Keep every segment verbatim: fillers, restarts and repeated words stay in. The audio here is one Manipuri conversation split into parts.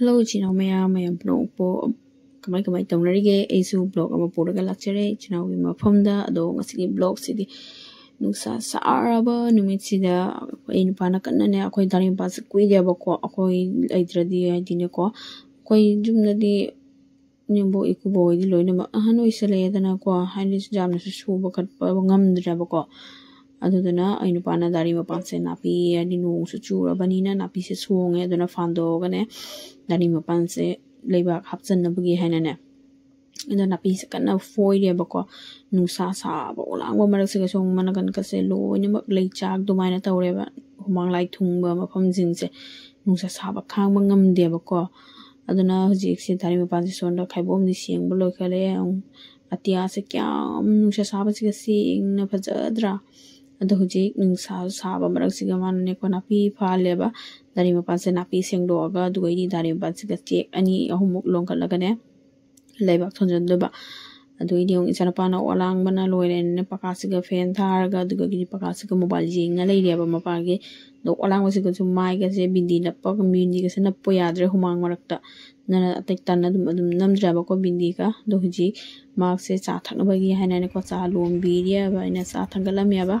Hello, ꯏꯆꯤꯟ ꯏꯅꯥꯎ ꯃꯌꯥꯝ, ꯃꯌꯥꯝ ꯄꯨꯝꯅꯃꯛꯄꯨ ꯀꯃꯥꯏ ꯀꯃꯥꯏ ꯇꯧꯅꯔꯤꯒꯦ? ꯑꯩꯁꯨ vlog ꯑꯃ ꯄꯨꯔꯒ ꯂꯥꯛꯆꯔꯦ ꯏꯆꯤꯟ ꯏꯅꯥꯎꯒꯤ ꯃꯐꯝꯗ꯫ ꯑꯗꯣ ꯉꯁꯤꯒꯤ vlogꯁꯤꯗꯤ ꯅꯨꯡꯁꯥ ꯁꯥꯔꯕ ꯅꯨꯃꯤꯠꯁꯤꯗ ꯑꯩ ꯅꯨꯄꯥꯅ ꯀꯟꯅꯅꯦ, ꯑꯩꯈꯣꯏ ꯗꯥꯔꯤꯝ ꯃꯄꯥꯟꯁꯦ ꯀꯨꯏꯔꯦꯕꯀꯣ, ꯑꯩꯈꯣꯏ ꯂꯩꯇ꯭ꯔꯗꯤ ꯍꯥꯏꯗꯤꯅꯦꯀꯣ, ꯑꯩꯈꯣꯏ ꯌꯨꯝꯗꯗꯤ ꯏꯅꯦꯝꯕꯣꯛ ꯏꯀꯨꯕꯣꯛ ꯍꯣꯏꯗꯤ ꯂꯣꯏꯅꯃꯛ ꯑꯍꯟ ꯑꯣꯏꯁꯜꯂꯛꯑꯦꯗꯅꯀꯣ, ꯍꯥꯏꯗꯤ ꯌꯥꯝꯅꯁꯨ ꯁꯨꯕ ꯈꯣꯠꯄ ꯉꯝꯗ꯭ꯔꯦꯕꯀꯣ꯫ ꯑꯗꯨꯗꯨꯅ ꯑꯩ ꯅꯨꯄꯥꯅ ꯗꯥꯔꯤꯝ ꯃꯄꯥꯟꯁꯦ ꯅꯥꯄꯤ, ꯍꯥꯏꯗꯤ ꯅꯣꯡꯁꯨ ꯆꯨꯔꯕꯅꯤꯅ ꯅꯥꯄꯤꯁꯦ ꯁꯣꯡꯉꯦ, ꯑꯗꯨꯅ ꯐꯥꯟꯗꯣꯛꯑꯒꯅꯦ ꯗꯥꯔꯤꯝ ꯃꯄꯥꯟꯁꯦ ꯂꯩꯕꯥꯛ ꯍꯥꯞꯆꯟꯅꯕꯒꯤ ꯍꯥꯏꯅꯅꯦ, ꯑꯗꯣ ꯅꯥꯄꯤꯁꯦ ꯀꯟꯅ ꯐꯣꯏꯔꯦꯕꯀꯣ꯫ ꯅꯨꯡꯁꯥ ꯁꯥꯕ ꯑꯣꯂꯥꯡꯕ ꯃꯔꯛꯁꯤꯒ ꯁꯣꯝ ꯃꯅꯥꯀꯟꯒꯁꯦ ꯂꯣꯏꯅꯃꯛ ꯂꯩ ꯆꯥꯛ ꯑꯗꯨꯃꯥꯏꯅ ꯇꯧꯔꯦꯕ꯫ ꯍꯨꯃꯥꯡ ꯂꯥꯏ ꯊꯨꯡꯕ ꯃꯐꯝꯁꯤꯡꯁꯦ ꯅꯨꯡꯁꯥ ꯁꯥꯕ ꯈꯥꯡꯕ ꯉꯝꯗꯦꯕꯀꯣ꯫ ꯑꯗꯨꯅ ꯍꯧꯖꯤꯛꯁꯦ ꯗꯥꯔꯤꯝ ꯃꯄꯥꯟꯁꯦ ꯁꯣꯝꯗ ꯈꯥꯏꯕꯣꯝꯗꯤ ꯁꯦꯡꯕ ꯂꯣꯏꯈꯠꯂꯦ꯫ ꯑꯇꯤꯌꯥꯁꯦ ꯀꯌꯥꯝ ꯅꯨꯡꯁꯥ ꯁꯥꯕꯁꯤꯒ ꯁꯦꯡꯅ ꯐꯖꯗ꯭ꯔꯥ? ꯑꯗꯣ ꯍꯧꯖꯤꯛ ꯅꯨꯡꯁꯥ ꯁꯥꯕ ꯃꯔꯛꯁꯤꯒ ꯃꯥꯅꯅꯦꯀꯣ ꯅꯥꯄꯤ ꯐꯥꯜꯂꯦꯕ꯫ ꯗꯥꯔꯤꯝ ꯃꯄꯥꯟꯁꯦ ꯅꯥꯄꯤ ꯁꯦꯡꯗꯣꯛꯑꯒ ꯑꯗꯨꯒ ꯑꯩꯗꯤ ꯗꯥꯔꯤꯝ ꯃꯄꯥꯟꯁꯤꯒ ꯆꯦꯛ ꯑꯅꯤ ꯑꯍꯨꯝꯃꯨꯛ ꯂꯣꯡꯈꯠꯂꯒꯅꯦ ꯂꯩꯕꯥꯛ ꯊꯣꯟꯖꯤꯟꯗꯣꯏꯕ꯫ ꯑꯗꯨꯒꯤꯗꯤ ꯑꯃꯨꯛ ꯏꯆꯥꯅꯨꯄꯥꯅ ꯑꯣꯂꯥꯡꯕꯅ ꯂꯣꯏꯔꯦꯅ ꯄꯀꯥꯁꯤꯒ fan ꯊꯥꯔꯒ, ꯑꯗꯨꯗꯒꯤꯗꯤ ꯄꯀꯥꯁꯤꯒ mobile ꯌꯦꯡꯉ ꯂꯩꯔꯦꯕ ꯃꯄꯥꯒꯤ꯫ ꯑꯗꯣ ꯑꯣꯂꯥꯡꯕꯁꯤꯒꯁꯨ ꯃꯥꯏꯒꯁꯦ ꯕꯤꯟꯗꯤ ꯅꯞꯄꯒ, ꯕꯤꯟꯗꯤꯒꯁꯦ ꯅꯞꯄ ꯌꯥꯗ꯭ꯔꯦ ꯍꯨꯃꯥꯡ ꯃꯔꯛꯇ꯫ ꯑꯗꯨꯅ ꯑꯇꯩ ꯇꯟꯅ ꯑꯗꯨꯝ, ꯑꯗꯨꯝ ꯅꯝꯗ꯭ꯔꯦꯕꯀꯣ ꯕꯤꯟꯗꯤꯒ꯫ ꯑꯗꯣ ꯍꯧꯖꯤꯛ ꯃꯍꯥꯛꯁꯦ ꯆꯥ ꯊꯛꯅꯕꯒꯤ ꯍꯥꯏꯅꯅꯦꯀꯣ, ꯆꯥ ꯂꯣꯟꯕꯤꯔꯤꯑꯕ, ꯑꯩꯅ ꯆꯥ ꯊꯥꯡꯒꯠꯂꯝꯃꯦꯕ꯫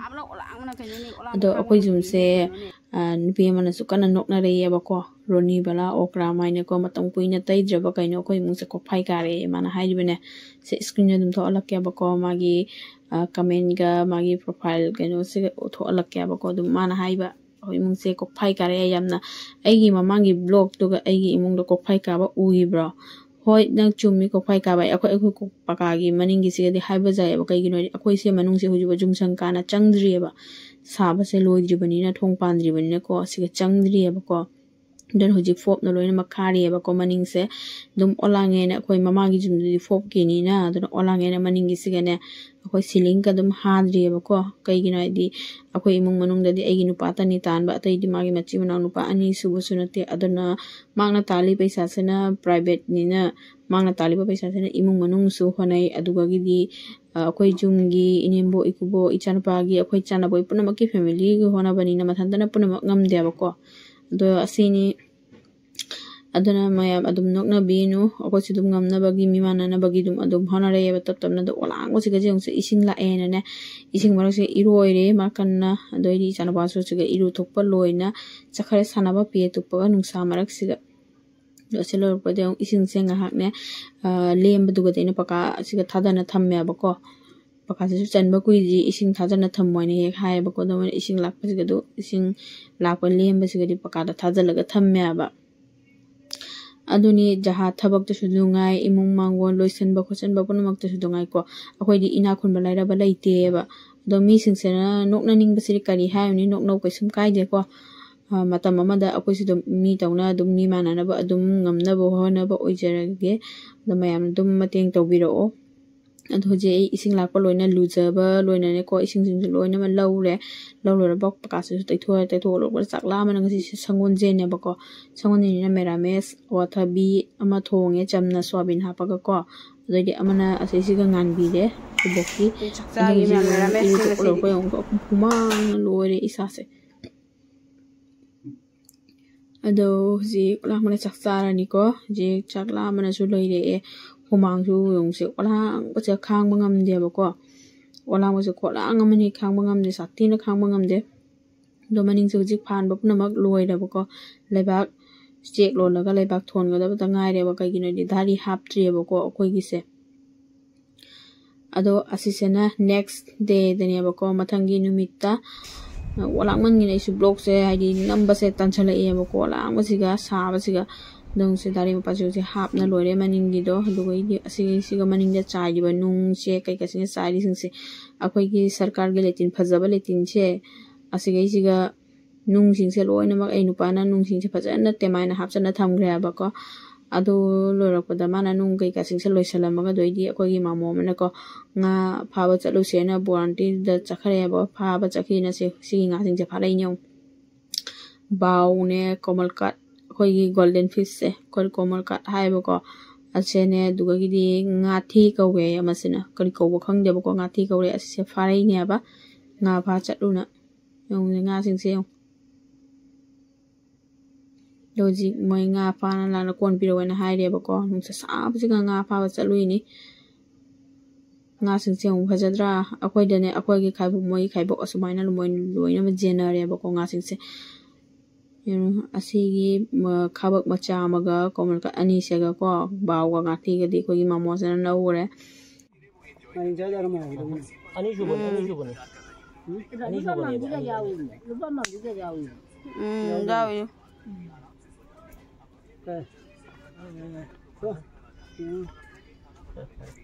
ꯑꯗꯣ ꯑꯩꯈꯣꯏ ꯌꯨꯝꯁꯦ, ꯑ, ꯅꯨꯄꯤ ꯑꯃꯅꯁꯨ ꯀꯟꯅ ꯅꯣꯛꯅꯔꯛꯑꯦꯕꯀꯣ, ꯔꯣꯅꯤ ꯕꯂꯥ ꯑꯣꯀ꯭ꯔꯥꯝ ꯍꯥꯏꯅꯀꯣ, ꯃꯇꯝ ꯀꯨꯏꯅ ꯇꯩꯗ꯭ꯔꯕ ꯀꯩꯅꯣ ꯑꯩꯈꯣꯏ ꯏꯃꯨꯡꯁꯦ ꯀꯣꯛꯐꯥꯏ ꯀꯥꯔꯦ ꯃꯥꯅ ꯍꯥꯏꯔꯤꯕꯅꯦ꯫ ꯁꯦ screenꯗ ꯑꯗꯨꯝ ꯊꯣꯛꯍꯜꯂꯛꯀꯦꯕꯀꯣ, ꯃꯥꯒꯤ, ꯑ, commentꯒ ꯃꯥꯒꯤ profile ꯀꯩꯅꯣꯁꯤꯒ ꯊꯣꯛꯍꯜꯂꯛꯀꯦꯕꯀꯣ꯫ ꯑꯗꯨꯝ ꯃꯥꯅ ꯍꯥꯏꯕ, ꯑꯩꯈꯣꯏ ꯏꯃꯨꯡꯁꯦ ꯀꯣꯛꯐꯥꯏ ꯀꯥꯔꯦ ꯌꯥꯝꯅ꯫ ꯑꯩꯒꯤ ꯃꯃꯥꯡꯒꯤ vlogꯇꯨꯒ ꯑꯩꯒꯤ ꯏꯃꯨꯡꯗ ꯀꯣꯛꯐꯥꯏ ꯀꯥꯕ ꯎꯈꯤꯕ꯭ꯔꯣ? ꯍꯣꯏ, ꯅꯪ ꯆꯨꯝꯃꯤ, ꯀꯣꯛꯐꯥꯏ ꯀꯥꯕ꯫ ꯑꯩꯈꯣꯏ, ꯑꯩꯈꯣꯏ ꯀꯣꯛ-, ꯄꯀꯥꯒꯤ ꯃꯅꯤꯡꯒꯤꯁꯤꯒꯗꯤ ꯍꯥꯏꯕ ꯌꯥꯏꯑꯕ꯫ ꯀꯩꯒꯤꯅꯣ ꯍꯥꯏꯗꯤ ꯑꯩꯈꯣꯏꯁꯦ ꯃꯅꯨꯡꯁꯦ ꯍꯧꯖꯤꯛꯐꯥꯎ ꯖꯨꯡꯁꯪ ꯀꯥꯅ ꯆꯪꯗ꯭ꯔꯤꯑꯕ꯫ ꯁꯥꯕꯁꯦ ꯂꯣꯏꯗ꯭ꯔꯤꯕꯅꯤꯅ, ꯊꯣꯡ ꯄꯥꯟꯗ꯭ꯔꯤꯕꯅꯤꯅꯀꯣ, ꯁꯤꯒ ꯆꯪꯗ꯭ꯔꯤꯑꯕꯀꯣ꯫ ꯑꯗꯨꯅ ꯍꯧꯖꯤꯛ ꯐꯣꯞꯅ ꯂꯣꯏꯅꯃꯛ ꯈꯥꯔꯤꯑꯕꯀꯣ ꯃꯅꯤꯡꯁꯦ꯫ ꯑꯗꯨꯝ ꯑꯣꯂꯥꯡꯉꯦꯅ ꯑꯩꯈꯣꯏ ꯃꯃꯥꯡꯒꯤ ꯌꯨꯝꯗꯨꯗꯤ ꯐꯣꯞꯀꯤꯅꯤꯅ, ꯑꯗꯨꯅ ꯑꯣꯂꯥꯡꯉꯦꯅ ꯃꯅꯤꯡꯒꯤꯁꯤꯒꯅꯦ ꯑꯩꯈꯣꯏ ceilingꯒ ꯑꯗꯨꯝ ꯍꯥꯗ꯭ꯔꯤꯑꯕꯀꯣ꯫ ꯀꯩꯒꯤꯅꯣ ꯍꯥꯏꯗꯤ ꯑꯩꯈꯣꯏ ꯏꯃꯨꯡ ꯃꯅꯨꯡꯗꯗꯤ ꯑꯩꯒꯤ ꯅꯨꯄꯥꯇꯅꯤ ꯇꯥꯟꯕ, ꯑꯇꯩꯗꯤ ꯃꯥꯒꯤ ꯃꯆꯤꯟ ꯃꯅꯥꯎ ꯅꯨꯄꯥ ꯑꯅꯤ ꯁꯨꯕꯁꯨ ꯅꯠꯇꯦ꯫ ꯑꯗꯨꯅ ꯃꯥꯅ ꯇꯥꯜꯂꯤ ꯄꯩꯁꯥꯁꯤꯅ privateꯅꯤꯅ, ꯃꯥꯅ ꯇꯥꯜꯂꯤꯕ ꯄꯩꯁꯥꯁꯤꯅ ꯏꯃꯨꯡ ꯃꯅꯨꯡꯁꯨ ꯍꯣꯠꯅꯩ, ꯑꯗꯨꯒꯒꯤꯗꯤ, ꯑ, ꯑꯩꯈꯣꯏ ꯌꯨꯝꯒꯤ ꯏꯅꯦꯝꯕꯣꯛ, ꯏꯀꯨꯕꯣꯛ, ꯏꯆꯥꯅꯨꯄꯥꯒꯤ, ꯑꯩꯈꯣꯏ ꯆꯥꯅꯕꯣꯏ ꯄꯨꯝꯅꯃꯛꯀꯤ familyꯒꯤ ꯍꯣꯠꯅꯕꯅꯤꯅ ꯃꯊꯟꯇꯅ ꯄꯨꯝꯅꯃꯛ ꯉꯝꯗꯦꯕꯀꯣ꯫ ꯑꯗꯣ ꯑꯁꯤꯅꯤ꯫ ꯑꯗꯨꯅ ꯃꯌꯥꯝ ꯑꯗꯨꯝ ꯅꯣꯛꯅꯕꯤꯅꯨ, ꯑꯩꯈꯣꯏꯁꯨ ꯑꯗꯨꯝ ꯉꯝꯅꯕꯒꯤ, ꯃꯤꯃꯥꯟꯅꯅꯕꯒꯤ ꯑꯗꯨꯝ ꯑꯗꯨꯝ ꯍꯣꯠꯅꯔꯛꯑꯦꯕ꯫ ꯇꯞ ꯇꯞꯅ ꯑꯗꯨꯝ ꯑꯣꯂꯥꯡꯕꯁꯤꯒ ꯌꯦꯡꯉꯨꯁꯦ, ꯏꯁꯤꯡ ꯂꯥꯛꯑꯦꯅꯅꯦ, ꯏꯁꯤꯡ ꯃꯔꯛꯁꯦ ꯏꯔꯣꯏꯔꯦ ꯃꯥ ꯀꯟꯅ꯫ ꯑꯗꯩꯗꯤ ꯏꯆꯥꯅꯨꯄꯥꯁꯨ ꯁꯤꯒ ꯏꯔꯨ ꯊꯣꯛꯄ ꯂꯣꯏꯅ ꯆꯠꯈ꯭ꯔꯦ ꯁꯥꯟꯅꯕ, ꯄꯦ ꯇꯨꯞꯄꯒ ꯅꯨꯡꯁꯥ ꯃꯔꯛꯁꯤꯗ꯫ ꯑꯗꯣ ꯑꯁꯤ ꯂꯣꯏꯔꯛꯄꯗ ꯑꯃꯨꯛ ꯏꯁꯤꯡꯁꯦ ꯉꯥꯏꯍꯥꯛꯅꯦ, ꯑ, ꯂꯦꯝꯕꯗꯨꯒꯗꯤ ꯑꯩꯅ ꯄꯀꯥ ꯑꯁꯤꯒ ꯊꯥꯗꯅ ꯊꯝꯃꯦꯕꯀꯣ꯫ ꯄꯀꯥꯁꯤꯁꯨ ꯆꯟꯕ ꯀꯨꯏꯗ꯭ꯔꯤ, ꯏꯁꯤꯡ ꯊꯥꯗꯅ ꯊꯝꯃꯣ ꯍꯥꯏꯅ ꯍꯦꯛ ꯍꯥꯏꯌꯦꯕꯀꯣ꯫ ꯑꯗꯣ ꯃꯣꯏꯅ ꯏꯁꯤꯡ ꯂꯥꯛꯄꯁꯤꯒ ꯑꯗꯨ, ꯏꯁꯤꯡ ꯂꯥꯛꯄ ꯂꯦꯝꯕꯁꯤꯒꯗꯤ ꯄꯀꯥꯗ ꯊꯥꯖꯤꯜꯂꯒ ꯊꯝꯃꯦꯕ꯫ ꯑꯗꯨꯅꯤ ꯖꯍꯥ ꯊꯕꯛꯇꯁꯨ ꯅꯨꯡꯉꯥꯏ, ꯏꯃꯨꯡ ꯃꯥꯡꯒꯣꯜ ꯂꯣꯏꯁꯤꯟꯕ ꯈꯣꯠꯆꯤꯟꯕ ꯄꯨꯝꯅꯃꯛꯇꯁꯨ ꯅꯨꯡꯉꯥꯏꯀꯣ꯫ ꯑꯩꯈꯣꯏꯗꯤ ꯏꯅꯥꯛ ꯈꯨꯟꯕ ꯂꯥꯏꯔꯕ ꯂꯩꯇꯦꯕ꯫ ꯑꯗꯣ ꯃꯤꯁꯤꯡꯁꯤꯅ ꯅꯣꯛꯅꯅꯤꯡꯕꯁꯤꯗꯤ ꯀꯔꯤ ꯍꯥꯏꯔꯨꯅꯤ, ꯅꯣꯛꯅꯧ, ꯀꯩꯁꯨꯝ ꯀꯥꯏꯗꯦꯀꯣ꯫ ꯑ, ꯃꯇꯝ ꯑꯃꯗ ꯑꯩꯈꯣꯏꯁꯨ ꯑꯗꯨꯝ ꯃꯤ ꯇꯧꯅ ꯑꯗꯨꯝ ꯃꯤ ꯃꯥꯟꯅꯅꯕ ꯑꯗꯨꯝ ꯉꯝꯅꯕ ꯍꯣꯠꯅꯕ ꯑꯣꯏꯖꯔꯒꯦ꯫ ꯑꯗꯣ ꯃꯌꯥꯝꯅ ꯑꯗꯨꯝ ꯃꯇꯦꯡ ꯇꯧꯕꯤꯔꯛꯑꯣ꯫ ꯑꯗꯣ ꯍꯧꯖꯤꯛ ꯑꯩ ꯏꯁꯤꯡ ꯂꯥꯛꯄ ꯂꯣꯏꯅ ꯂꯨꯖꯕ ꯂꯣꯏꯅꯅꯦꯀꯣ, ꯏꯁꯤꯡꯁꯤꯡꯁꯨ ꯂꯣꯏꯅꯃꯛ ꯂꯧꯔꯦ꯫ ꯂꯧ ꯂꯣꯏꯔ ꯕꯛ ꯄꯀꯥꯁꯤꯁꯨ ꯇꯩꯊꯣꯛꯑꯦ꯫ ꯇꯩꯊꯣꯛꯑ ꯂꯣꯏꯔꯒ ꯆꯥꯛ ꯂꯥꯝꯕꯅ ꯉꯁꯤꯁꯦ ꯁꯪꯒꯣꯜꯁꯦꯟꯅꯦꯕꯀꯣ꯫ ꯁꯪꯒꯣꯜꯁꯦꯟꯅꯤꯅ ꯃꯦꯔꯥꯃꯦꯁ ꯑꯋꯥꯊꯕꯤ ꯑꯃ ꯊꯣꯡꯉꯦ, ꯆꯝꯅ ꯁꯣꯌꯥꯕꯤꯟ ꯍꯥꯞꯄꯒꯀꯣ꯫ ꯑꯗꯩꯗꯤ ꯑꯃꯅ ꯑꯁꯤꯁꯤꯒ ꯉꯥꯟꯕꯤꯔꯦ ꯏꯕꯣꯛꯀꯤ꯫ ꯑꯩ ꯆꯥꯛ ꯑꯗꯣ ꯆꯥꯔꯤ ꯍꯧꯖꯤꯛ ꯃꯌꯥꯝ ꯃꯦꯔꯥꯃꯦꯁ ꯏꯔꯨ ꯊꯣꯛꯄ ꯉꯁꯤꯗꯤ꯫ ꯂꯣꯏꯔꯛꯄ ꯌꯦꯡꯉꯨꯀꯣ, ꯍꯨꯃꯥꯡꯅ ꯂꯣꯏꯔꯦ ꯏꯁꯥꯁꯦ꯫ ꯑꯗꯣ ꯍꯧꯖꯤꯛ ꯂꯥꯝꯕꯅ ꯆꯥꯛ ꯆꯥꯔꯅꯤꯀꯣ꯫ ꯍꯧꯖꯤꯛ ꯆꯥꯛ ꯂꯥꯝꯕꯅꯁꯨ ꯂꯣꯏꯔꯛꯑꯦ꯫ ꯍꯨꯃꯥꯡꯁꯨ ꯌꯦꯡꯉꯨꯁꯦ, ꯑꯣꯂꯥꯡꯕꯁꯦ ꯈꯥꯡꯕ ꯉꯝꯗꯦꯕꯀꯣ꯫ ꯑꯣꯂꯥꯡꯕꯁꯦ ꯈꯣꯠꯂꯥꯡ ꯑꯃꯅꯤ, ꯈꯥꯡꯕ ꯉꯝꯗꯦ, ꯁꯥꯊꯤꯅ ꯈꯥꯡꯕ ꯉꯝꯗꯦ꯫ ꯑꯗꯣ ꯃꯅꯤꯡꯁꯦ ꯍꯧꯖꯤꯛ ꯐꯥꯟꯕ ꯄꯨꯝꯅꯃꯛ ꯂꯣꯏꯔꯕꯀꯣ꯫ ꯂꯩꯕꯥꯛ ꯆꯦꯛ ꯂꯣꯜꯂꯒ ꯂꯩꯕꯥꯛ ꯊꯣꯟꯒꯗꯕꯇ ꯉꯥꯏꯔꯦꯕ꯫ ꯀꯩꯒꯤꯅꯣꯗꯤ ꯙꯥꯔꯤ ꯍꯥꯞꯇ꯭ꯔꯤꯑꯕꯀꯣ ꯑꯩꯈꯣꯏꯒꯤꯁꯦ꯫ ꯑꯗꯣ ꯑꯁꯤꯁꯤꯅ next dayꯗꯅꯦꯕꯀꯣ, ꯃꯊꯪꯒꯤ ꯅꯨꯃꯤꯠꯇ꯫ ꯑꯣꯂꯥꯡꯃꯟꯒꯤꯅ ꯑꯩꯁꯨ vlogꯁꯦ ꯍꯥꯏꯗꯤ ꯅꯝꯕꯁꯦ ꯇꯟꯁꯜꯂꯛꯑꯦꯕꯀꯣ, ꯑꯣꯂꯥꯡꯕꯁꯤꯒ ꯁꯥꯕꯁꯤꯒ꯫ ꯅꯨꯡꯁꯦ ꯗꯥꯔꯤ ꯃꯄꯥꯁꯤꯒꯁꯦ ꯍꯥꯞꯅ ꯂꯣꯏꯔꯦ ꯃꯅꯤꯡꯒꯤꯗꯣ꯫ ꯑꯗꯨꯒ ꯑꯩꯗꯤ ꯑꯁꯤꯒꯤꯁꯤꯒ ꯃꯅꯤꯡꯗ ꯆꯥꯏꯔꯤꯕ ꯅꯨꯡꯁꯦ ꯀꯩꯀꯥꯁꯤꯅ ꯆꯥꯏꯔꯤꯁꯤꯡꯁꯦ ꯑꯩꯈꯣꯏꯒꯤ ꯁꯔꯀꯥꯔꯒꯤ ꯂꯦꯇꯤꯟ, ꯐꯖꯕ ꯂꯦꯇꯤꯟꯁꯦ, ꯑꯁꯤꯒꯩꯁꯤꯒ ꯅꯨꯡꯁꯤꯡꯁꯦ ꯂꯣꯏꯅꯃꯛ ꯑꯩ ꯅꯨꯄꯥꯅ ꯅꯨꯡꯁꯤꯡꯁꯦ ꯐꯖꯅ ꯇꯦꯃꯥꯏꯅ ꯍꯥꯞꯆꯟꯅ ꯊꯝꯈ꯭ꯔꯦ ꯍꯥꯏꯕꯀꯣ꯫ ꯑꯗꯨ ꯂꯣꯏꯔꯛꯄꯗ ꯃꯥꯅ ꯅꯨꯡ ꯀꯩꯀꯥꯁꯤꯡꯁꯦ ꯂꯣꯏꯁꯜꯂꯝꯃꯒ, ꯑꯗꯨ ꯑꯩꯗꯤ ꯑꯩꯈꯣꯏꯒꯤ ꯃꯥꯃꯣ ꯑꯃꯅꯀꯣ, ꯉꯥ ꯐꯥꯕ ꯆꯠꯂꯨꯁꯦꯅ ꯕꯣꯔꯥꯟꯇꯤꯗ ꯆꯠꯈ꯭ꯔꯦꯕ꯫ ꯐꯥꯕ ꯆꯠꯈꯤꯅ ꯁꯦ, ꯁꯤꯒꯤ ꯉꯥꯁꯤꯡꯁꯦ ꯐꯥꯔꯛꯏꯅꯦ ꯌꯦꯡꯉꯨ꯫ ꯕꯥꯎꯅꯦ, ꯀꯣꯃꯜ ꯀꯥꯠ, ꯑꯩꯈꯣꯏꯒꯤ golden fishꯁꯦ, ꯑꯩꯈꯣꯏ ꯀꯣꯃꯜ ꯀꯥꯠ ꯍꯥꯏꯌꯦꯕꯀꯣ꯫ ꯑꯁꯤꯅꯦ, ꯑꯗꯨꯗꯒꯤꯗꯤ ꯉꯥꯊꯤ ꯀꯧꯋꯦ ꯑꯃꯁꯤꯅ꯫ ꯀꯔꯤ ꯀꯧꯕ ꯈꯪꯗꯦꯕꯀꯣ, ꯉꯥꯊꯤ ꯀꯧꯔꯦ꯫ ꯑꯁꯤꯁꯦ ꯐꯥꯔꯛꯏꯅꯦꯕ, ꯉꯥ ꯐꯥ ꯆꯠꯂꯨꯅ꯫ ꯌꯦꯡꯉꯨꯅꯦ, ꯉꯥꯁꯤꯡꯁꯦ ꯌꯦꯡꯉꯨ꯫ ꯍꯧꯖꯤꯛ ꯃꯣꯏ ꯉꯥ ꯐꯥꯅ ꯂꯥꯛꯅ ꯀꯣꯟ ꯄꯤꯔꯛꯑꯣꯅ ꯍꯥꯏꯔꯦꯕꯀꯣ꯫ ꯅꯨꯡꯁꯥ ꯁꯥꯕꯁꯤꯒ ꯉꯥ ꯐꯥꯕ ꯆꯠꯂꯨꯏꯅꯤ꯫ ꯉꯥꯁꯤꯡꯁꯦ ꯑꯃꯨꯛ ꯐꯖꯗ꯭ꯔꯥ? ꯑꯩꯈꯣꯏꯗꯅꯦ, ꯑꯩꯈꯣꯏꯒꯤ ꯈꯥꯏꯕꯣꯛ, ꯃꯣꯏꯒꯤ ꯈꯥꯏꯕꯣꯛ, ꯑꯁꯨꯃꯥꯏꯅ ꯃꯣꯏ ꯂꯣꯏꯅꯃꯛ ꯌꯦꯟꯅꯔꯦꯕꯀꯣ ꯉꯥꯁꯤꯡꯁꯦ꯫ ꯌꯦꯡꯉꯨ, ꯑꯁꯤꯒꯤ ꯃ-, ꯈꯥꯕꯛ ꯃꯆꯥ ꯑꯃꯒ ꯀꯣꯃꯟ ꯀꯠ ꯑꯅꯤꯁꯤꯒꯀꯣ, ꯕꯥꯎꯒ ꯉꯥꯊꯤꯒꯗꯤ ꯑꯩꯈꯣꯏꯒꯤ ꯃꯥꯃꯣꯁꯤꯅ ꯂꯧꯈ꯭ꯔꯦ꯫ ꯑꯅꯤꯁꯨꯕꯅꯤ, ꯎꯝ꯫ ꯑꯅꯤꯁꯨꯕꯅꯤ꯫ ꯑꯅꯤꯁꯨꯕꯅꯦꯕ, ꯑꯅꯤꯁꯨꯕꯅꯤ꯫ ꯎꯝ, ꯌꯥꯎꯏ꯫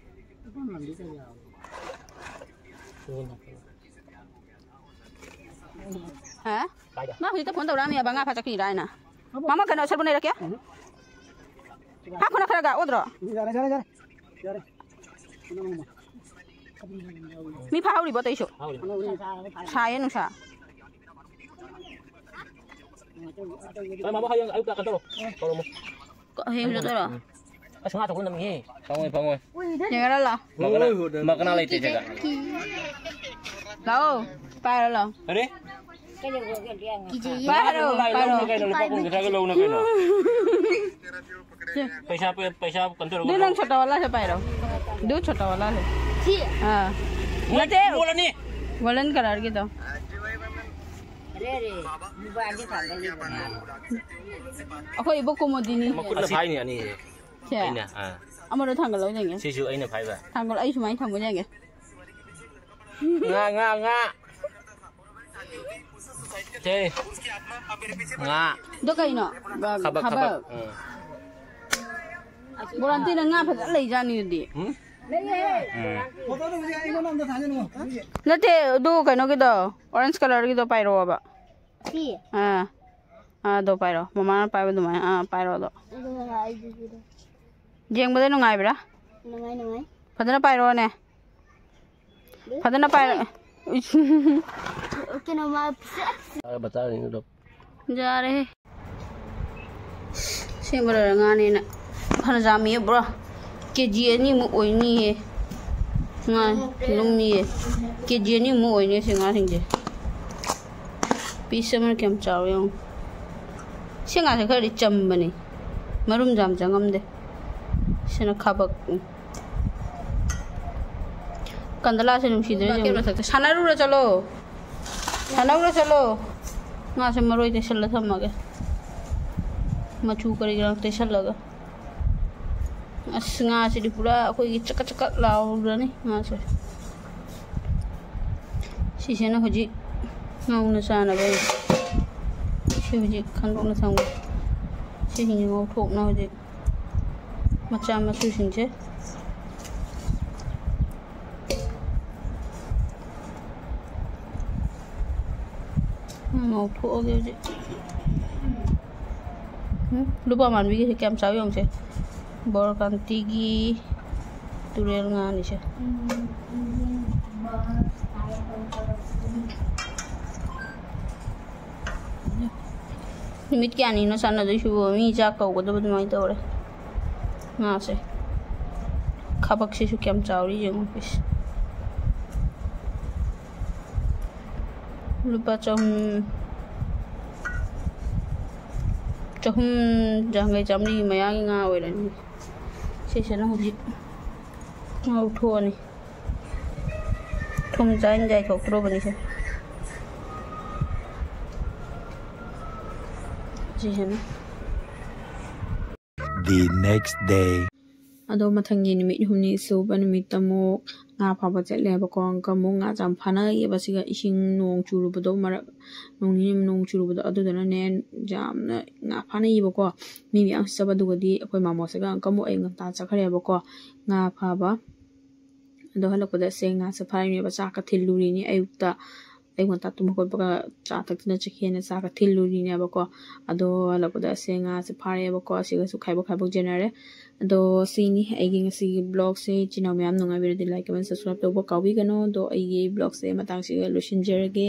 ꯍꯥ? ꯀꯥꯏꯗ? ꯃꯥ ꯍꯧꯖꯤꯛꯇ ꯐꯣꯟ ꯇꯧꯔꯛꯑꯝꯃꯦꯕ, ꯉꯥ ꯐꯥ ꯆꯠꯈꯤꯔꯥ ꯍꯥꯏꯅ꯫ ꯃꯥꯃ, ꯀꯩꯅꯣ, ꯁꯔꯕꯨ ꯂꯩꯔꯛꯀꯦ? ꯍꯥꯞꯈꯣꯅ ꯈꯔꯒ ꯑꯣꯗ꯭ꯔꯣ? ꯌꯥꯔꯦ, ꯌꯥꯔꯦ, ꯌꯥꯔꯦ꯫ ꯌꯥꯔꯦ꯫ ꯃꯤ ꯐꯥꯍꯧꯔꯤꯕꯣ ꯑꯇꯩꯁꯨ? ꯁꯥꯏꯌꯦ ꯅꯨꯡꯁꯥ꯫ ꯍꯣꯏ, ꯃꯥꯃ, ꯍꯌꯦꯡ ꯑꯌꯨꯛꯇ ꯀꯩꯅꯣ ꯇꯧꯔꯣ, ꯀꯧꯔꯝꯃꯣ꯫ ꯍꯌꯦꯡ ꯍꯧꯖꯤꯛ ꯇꯧꯔꯣ? ꯑꯁ, ꯉꯥ ꯆꯥꯛꯈꯨꯝꯗ ꯅꯝꯃꯤꯍꯦ꯫ ꯐꯪꯉꯣꯏ, ꯐꯪꯉꯣꯏ꯫ ꯌꯦꯡꯉꯔ ꯂꯥꯛꯑꯣ꯫ ꯃꯥ ꯀꯅꯥ, ꯃꯥ ꯀꯅꯥ ꯂꯩꯇꯦ ꯁꯤꯗ꯫ ꯂꯥꯛꯑꯣ, ꯄꯥꯏꯔꯣ ꯂꯥꯛꯑꯣ꯫ ꯑꯔꯦ? ꯄꯥꯏꯔꯣ, ꯂꯥꯏ ꯄꯥꯏꯔꯣ꯫ ꯂꯧꯅ ꯀꯩꯅꯣ, ꯂꯨꯄꯥ ꯀꯨꯟ ꯀꯨꯟꯊ꯭ꯔꯥꯒꯤ ꯂꯧꯅ ꯀꯩꯅꯣ꯫ ꯄꯩꯁꯥ ꯄꯦ-, ꯄꯩꯁꯥ ꯀꯩꯅꯣ ꯇꯧꯔꯒ ꯑꯗꯨ ꯅꯪ ꯂꯧ꯫ ꯁꯣꯇꯥ ꯋꯥꯂꯥꯁꯦ ꯄꯥꯏꯔꯣ꯫ ꯑꯗꯨ ꯁꯣꯇꯥ ꯋꯥꯂꯥꯁꯦ꯫ ꯑꯥ꯫ ꯃꯣꯏ ꯅꯠꯇꯦ꯫ ꯃꯣꯜꯂꯅꯤ꯫ ꯒꯣꯜꯗꯟ ꯀꯂꯔꯒꯤꯗꯣ꯫ ꯑꯔꯦ, ꯑꯔꯦ, ꯃꯣꯕꯥꯏꯜꯗꯤ ꯊꯥꯡꯒꯠꯂꯤꯕ꯫ ꯑꯩꯈꯣꯏ ꯏꯕꯣꯛ ꯀꯨꯃꯣꯗꯤꯅꯤ꯫ ꯃꯈꯨꯠꯅ ꯐꯥꯏꯅꯤ ꯑꯅꯤ꯫ ꯁꯦ꯫ ꯑꯩꯅ, ꯑꯥ꯫ ꯑꯃꯗꯣ ꯊꯥꯡꯒꯠꯂꯣ ꯌꯦꯡꯒꯦ꯫ ꯁꯤꯁꯨ ꯑꯩꯅ ꯐꯥꯏꯕ꯫ ꯊꯥꯡꯒꯠꯂꯣ, ꯑꯩ ꯁꯨꯃꯥꯏꯅ ꯊꯝꯃꯣ ꯌꯦꯡꯒꯦ꯫ ꯉꯥ, ꯉꯥ, ꯉꯥ꯫ ꯁꯦ꯫ ꯉꯥ꯫ ꯑꯗꯣ ꯀꯩꯅꯣ? ꯈꯕꯛ, ꯈꯕꯛ꯫ ꯈꯕꯛ꯫ ꯎꯝ꯫ ꯕꯣꯔꯥꯟꯇꯤꯅ ꯉꯥ ꯐꯖꯅ ꯂꯩꯖꯥꯠꯅꯤ ꯑꯗꯨꯗꯤ꯫ ꯎꯝ? ꯎꯝ꯫ ꯅꯠꯇꯦ, ꯑꯗꯨ ꯀꯩꯅꯣꯒꯤꯗꯣ, orange colourꯒꯤꯗꯣ ꯄꯥꯏꯔꯛꯑꯣꯕ꯫ ꯁꯤ? ꯑꯥ꯫ ꯑꯥ, ꯑꯗꯣ ꯄꯥꯏꯔꯛꯑꯣ꯫ ꯃꯃꯥꯅ ꯄꯥꯏꯕ ꯑꯗꯨꯃꯥꯏꯅ꯫ ꯑꯥ, ꯄꯥꯏꯔꯛꯑꯣ ꯑꯗꯣ꯫ ꯑꯗꯨꯒ ꯑꯩꯒꯤꯗꯨꯗ꯫ ꯌꯦꯡꯕꯗ ꯅꯨꯡꯉꯥꯏꯕ꯭ꯔꯥ? ꯅꯨꯡꯉꯥꯏ, ꯅꯨꯡꯉꯥꯏ꯫ ꯐꯖꯅ ꯄꯥꯏꯔꯛꯑꯣꯅꯦ꯫ ꯐꯖꯅ ꯄꯥꯏꯔꯛꯑꯣ꯫ ꯀꯩꯅꯣ ꯃꯥ ꯌꯥꯔꯦ꯫ ꯑꯁꯦꯡꯕ ꯂꯩꯔ ꯉꯥꯅꯦꯅ ꯐꯅ ꯌꯥꯝꯃꯤꯌꯦ ꯕ꯭ꯔꯣ꯫ ꯀꯦ ꯖꯤ ꯑꯅꯤꯃꯨꯛ ꯑꯣꯏꯅꯤꯌꯦ꯫ ꯉꯥ ꯂꯨꯝꯃꯤꯌꯦ꯫ ꯀꯦ ꯖꯤ ꯑꯅꯤꯃꯨꯛ ꯑꯣꯏꯅꯤ ꯁꯤ ꯉꯥꯁꯤꯡꯁꯦ꯫ ꯄꯤꯁ ꯑꯃꯅ ꯀꯌꯥꯝ ꯆꯥꯎꯋꯤ ꯌꯦꯡꯉꯨ꯫ ꯁꯤ ꯉꯥꯁꯦ ꯈꯔꯗꯤ ꯆꯝꯕꯅꯤ, ꯃꯔꯨꯝꯁꯨ ꯌꯥꯝ ꯆꯪꯉꯝꯗꯦ꯫ ꯁꯤꯅ ꯈꯥꯕꯛ꯫ ꯀꯟꯗꯂꯥꯁꯦ ꯅꯨꯡꯁꯤꯗ꯭ꯔꯦ꯫ ꯕꯛꯀꯦꯠ ꯃꯊꯛꯇ ꯁꯥꯟꯅꯔꯨꯔ ꯆꯠꯂꯣ, ꯁꯥꯟꯅꯔꯨꯔ ꯆꯠꯂꯣ꯫ ꯉꯥꯁꯦ ꯃꯔꯣꯏ ꯇꯩꯁꯜꯂ ꯊꯝꯃꯒꯦ, ꯃꯆꯨ ꯀꯔꯤ ꯀꯔꯥ ꯇꯩꯁꯜꯂꯒ꯫ ꯑꯁ, ꯉꯥꯁꯤꯗꯤ ꯄꯨꯔꯥ ꯑꯩꯈꯣꯏꯒꯤ ꯆꯀꯠ ꯆꯀꯠ ꯂꯥꯎꯔꯅꯤ ꯉꯥꯁꯦ꯫ ꯁꯤꯁꯤꯅ ꯍꯧꯖꯤꯛ ꯉꯧꯅ ꯆꯥꯅꯕ꯫ ꯁꯤ ꯍꯧꯖꯤꯛ ꯈꯟꯗꯣꯛꯅ ꯊꯝꯒꯦ꯫ ꯁꯤꯁꯤꯡꯁꯦ ꯉꯧꯊꯣꯛꯅ ꯍꯧꯖꯤꯛ ꯃꯆꯥ ꯃꯁꯨꯁꯤꯡꯁꯦ ꯉꯧꯊꯣꯛꯑꯒꯦ ꯍꯧꯖꯤꯛ꯫ ꯎꯝ, ꯂꯨꯄꯥ ꯃꯥꯟꯕꯤꯒꯤꯁꯦ ꯀꯌꯥꯝ ꯆꯥꯎ ꯌꯦꯡꯉꯨꯁꯦ꯫ ꯕꯣꯔꯀꯥꯟꯇꯤꯒꯤ ꯇꯨꯔꯦꯜ ꯉꯥꯅꯤꯁꯦ꯫ ꯅꯨꯃꯤꯠ ꯀꯌꯥꯅꯤꯅꯣ ꯆꯥꯟꯅꯗꯣꯏꯁꯤꯕꯨ? ꯃꯤ ꯆꯥꯛ ꯀꯧꯒꯗꯕ ꯑꯗꯨꯃꯥꯏꯅ ꯇꯧꯔꯦ꯫ ꯉꯥꯁꯦ ꯈꯥꯕꯛꯁꯤꯁꯨ ꯀꯌꯥꯝ ꯆꯥꯎꯔꯤ ꯌꯦꯡꯉꯨ, ꯄꯤꯁ꯫ ꯂꯨꯄꯥ ꯆꯍꯨꯝ, ꯆꯍꯨꯝ ꯌꯥꯡꯈꯩ, ꯆꯥꯝꯃꯔꯤꯒꯤ ꯃꯌꯥꯒꯤ ꯉꯥ ꯑꯣꯏꯔꯅꯤ꯫ ꯁꯤꯁꯤꯅ ꯍꯧꯖꯤꯛ ꯉꯧꯊꯣꯛꯑꯅꯤ꯫ ꯊꯨꯝ ꯆꯥꯏꯅ ꯆꯥꯏꯊꯣꯛꯇ꯭ꯔꯨꯕꯅꯤꯁꯦ꯫ ꯁꯤꯁꯤꯅ꯫ The next day. ꯑꯗꯣ ꯃꯊꯪꯒꯤ ꯅꯨꯃꯤꯠ ꯍꯨꯝꯅꯤ ꯁꯨꯕ ꯅꯨꯃꯤꯠꯇ ꯑꯃꯨꯛ ꯉꯥ ꯐꯥꯕ ꯆꯠꯂꯦꯕꯀꯣ꯫ ꯑꯪꯀ ꯑꯃꯨꯛ ꯉꯥꯁꯦ ꯌꯥꯝ ꯐꯥꯅꯩꯌꯦꯕ꯫ ꯁꯤꯒ ꯏꯁꯤꯡ ꯅꯣꯡ ꯆꯨꯔꯨꯕꯗꯣ, ꯃꯔꯛ ꯅꯣꯡ ꯅꯤꯅꯤ ꯅꯣꯡ ꯆꯨꯔꯨꯕꯗꯣ, ꯑꯗꯨꯗꯨꯅꯅꯦ ꯌꯥꯝꯅ ꯉꯥ ꯐꯥꯅꯩꯌꯦꯕꯀꯣ꯫ ꯃꯤ ꯃꯌꯥꯝ ꯆꯠꯄ꯫ ꯑꯗꯨꯒꯗꯤ ꯑꯩꯈꯣꯏ ꯃꯥꯃꯣꯁꯤꯒ ꯑꯪꯀ ꯑꯃꯨꯛ ꯑꯌꯨꯛ ꯉꯟꯇꯥ ꯆꯠꯈ꯭ꯔꯦꯕꯀꯣ ꯉꯥ ꯐꯥꯕ꯫ ꯑꯗꯣ ꯍꯜꯂꯛꯄꯗ ꯁꯦ ꯉꯥꯁꯦ ꯐꯥꯔꯤꯅꯦꯕ꯫ ꯆꯥꯛꯀ ꯊꯤꯜꯂꯨꯔꯤꯅꯤ ꯑꯌꯨꯛꯇ꯫ ꯑꯌꯨꯛ ꯉꯟꯇꯥ ꯇꯨꯝ ꯍꯧꯒꯠꯄꯒ ꯆꯥ ꯊꯛꯇꯅ ꯆꯠꯈꯤꯑꯅ ꯆꯥꯛꯀ ꯊꯤꯜꯂꯨꯔꯤꯅꯦꯕꯀꯣ꯫ ꯑꯗꯣ ꯍꯜꯂꯛꯄꯗ ꯁꯦ ꯉꯥꯁꯦ ꯐꯥꯔꯦꯕꯀꯣ꯫ ꯑꯁꯤꯒꯁꯨ ꯈꯥꯏꯕꯣꯛ ꯈꯥꯏꯕꯣꯛ ꯌꯦꯟꯅꯔꯦ꯫ ꯑꯗꯣ ꯁꯤꯅꯤ ꯑꯩꯒꯤ ꯉꯁꯤꯒꯤ vlogꯁꯦ꯫ ꯏꯆꯤꯟ ꯏꯅꯥꯎ ꯃꯌꯥꯝ ꯅꯨꯡꯉꯥꯏꯕꯤꯔꯗꯤ like, comment, subscribe ꯇꯧꯕ ꯀꯥꯎꯕꯤꯒꯅꯨ꯫ ꯑꯗꯣ ꯑꯩꯒꯤ vlogꯁꯦ ꯃꯇꯥꯡꯁꯤꯒ ꯂꯣꯏꯁꯤꯟꯖꯔꯒꯦ꯫